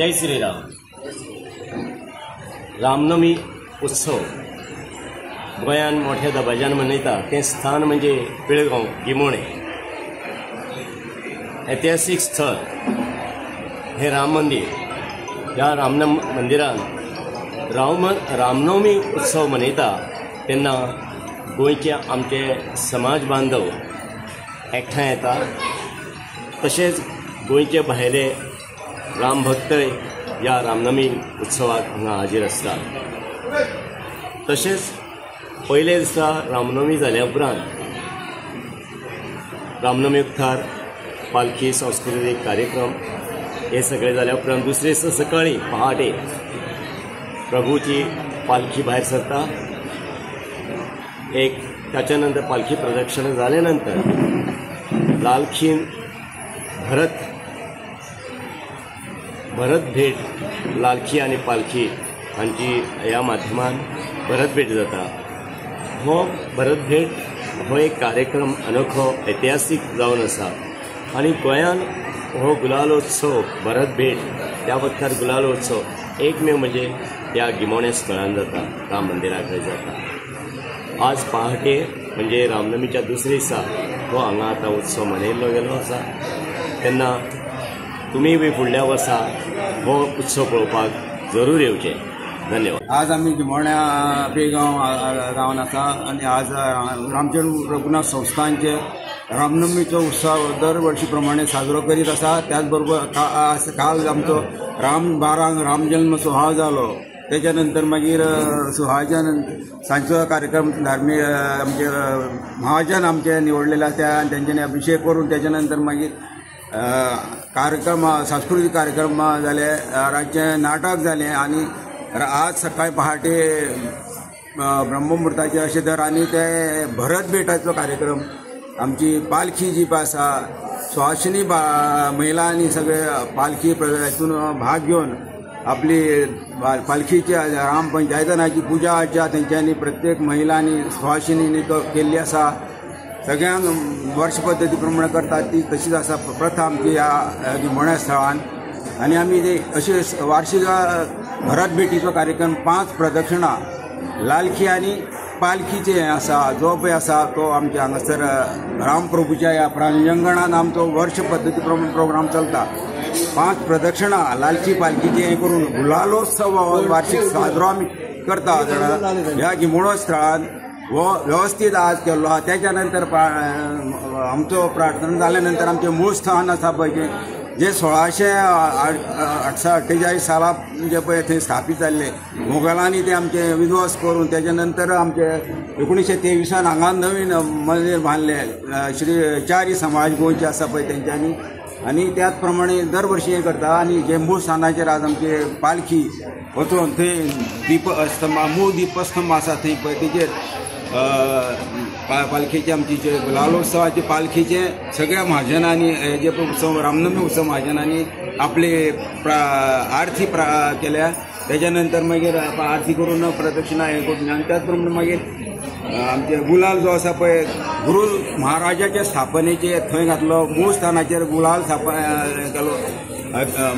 जय श्रीराम। रामनवमी उत्सव गोंयांत मोठ्या दबाज्यान मनयता तें स्थान म्हणजे पिळगांव गिमोणे ऐतिहासीक स्थळ हें राम मंदिर। ह्या राम मंदिरान रामनवमी उत्सव मनयता तेन्ना गोंयचे आमचे समाज बांधव एकठांय येता, तशेंच गोंयचे भायले रामभक्तय ह्या रामनवमी उत्सवाक हांगा हाजीर आसतात। तशेंच पयले दिसा रामनवमी जाल्या उपरांत रामनवमी उक्तार पालखी सांस्कृतीक कार्यक्रम हे सगळे जाल्या उपरांत दुसरे दिसा सकाळी पहाटे प्रभूची पालखी भायर सरता। एक ताच्या नंतर पालखी प्रदक्षिणा जाल्या नंतर लालखीन भरत भेट लालखी आनी पालखी हांची ह्या माध्यमान भरत भेट जाता। हो भरत भेट हो एक कार्यक्रम अनोखो ऐतिहासीक जावन आसा आनी गोंयांत हो गुलालोत्सव भरत भेट त्या वखदार गुलालोत्सव एकमेव म्हणजे ह्या गिमोणे स्थळान जाता, राम मंदिरा कडेन जाता। आज पहाटे म्हणजे रामनवमीच्या दुसरे दिसा हो हांगा आतां उत्सव मनयल्लो गेल्लो आसा। तेन्ना तुमी बी फुडल्या वर्सा हो उत्सव पळोवपाक जरूर येवचे। धन्यवाद। आज आमी गिमोण्या पिळगांव गांवान आसा आनी आज रामचंद्र रघुनाथ संस्थांचे रामनवमीचो उत्सव दर वर्षी प्रमाणे साजरो करीत आसा। त्याच बरोबर काल आमचो राम 12 रामजन्म सुवाळो जालो, तेच्या नंतर मागीर सुवाळ्याच्या नंतर सांजचो कार्यक्रम धार्मीक आमचे महाजन आमचे निवडलेले आसा आनी तेंच्यांनी अभिषेक करून तेच्या नंतर मागीर कार्यक्रम सांस्कृतीक कार्यक्रम जाले, रातचें नाटक जालें आनी आज सकाळी पहाटे ब्रह्ममुहूर्ताचे अशें दर आनी ते भरत भेटाचो कार्यक्रम आमची पालखी जी पळय आसा सुवासिनी महिलांनी सगळे पालखी हितून भाग घेवन आपली पालखीची राम पंचायतनाची पुजा अर्चा तेंच्यांनी प्रत्येक महिलांनी सुवासिनींनी केल्ली आसा। सगळ्यांक वर्ष पद्दती प्रमाणे करतात ती तशीच आसा प्रथा आमची ह्या गिमोण्या स्थळान। आनी आमी ते अशी वार्षिक भरत भेटीचो कार्यक्रम 5 प्रदक्षिणा लालखी आनी पालखीचे हें आसा जो पळय आसा तो आमच्या हांगासर रामप्रभूच्या ह्या प्रांगणान आमचो वर्ष पद्दती प्रमाणे प्रोग्राम चलता। 5 प्रदक्षिणा लालखी पालखीचे हें करून गुलालोत्सव वार्षिक साजरो आमी करता ह्या गिमोणो स्थळान हो व्यवस्थीत आज केल्लो आसा। तेच्या नंतर आमचो प्रार्थना जाल्या नंतर आमचें मूळ स्थान आसा पळय जे 1648 साला जे पळय थंय स्थापीत जाल्ले मोगलांनी ते आमचे विध्वंस करून तेच्या नंतर आमचे 1923 हांगा नवीन मंदीर बांदलें श्री चारी समाज गोंयचे आसा पळय तेंच्यांनी आनी त्याच प्रमाणे दर वर्षी हें करता। आनी जे मूळ स्थानाचेर आज आमचे पालखी वचून थंय दीपस्तंभ मूळ दीपस्तंभ आसा थंय पळय तेजेर पालखीचे आमची जे गुलालोत्सवाचे पालखीचे सगळ्या महाजनांनी जे उत्सव रामनवमी उत्सव महाजनांनी आपले आरती केल्या। तेच्या नंतर मागीर आरती करून प्रदक्षिणा हें करून आनी त्याच प्रमाणे मागीर आमचे गुलाल जो आसा पळय गुरू महाराजाच्या स्थापनेचे थंय घातलो मूळ स्थानाचेर गुलाल केलो,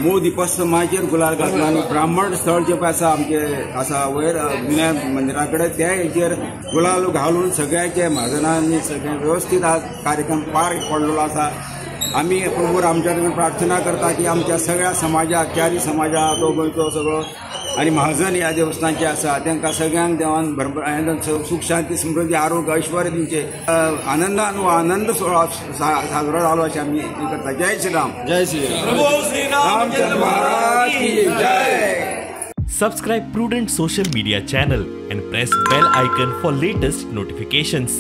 मूळ दीपस्तंभाचेर गुलाल घातलो आनी ब्राह्मण स्थळ जे पळय आसा आमचे आसा वयर विनायक मंदिरा कडेन त्या हेचेर गुलाल घालून सगळ्याचे म्हाजनांनी सगळें व्यवस्थीत आज कार्यक्रम पार पडलेलो आसा। आमी प्रभू रामचंद्र प्रार्थना करता की आमच्या सगळ्या समाजाक चारी समाजाक तो गोंयचो सगळो आनी महाजन ह्या देवस्थानचे आसा तांकां सगळ्यांक देवान भरपूर सुख शांती समृद्धी आरोग्य ऐश्वर्य दिवचें, आनंदान हो आनंद सुवाळो साजरो जालो अशें आमी करता। जय श्रीराम। जय श्रीराम महाराज की जय। Subscribe Prudent social media channel and press bell icon for latest notifications.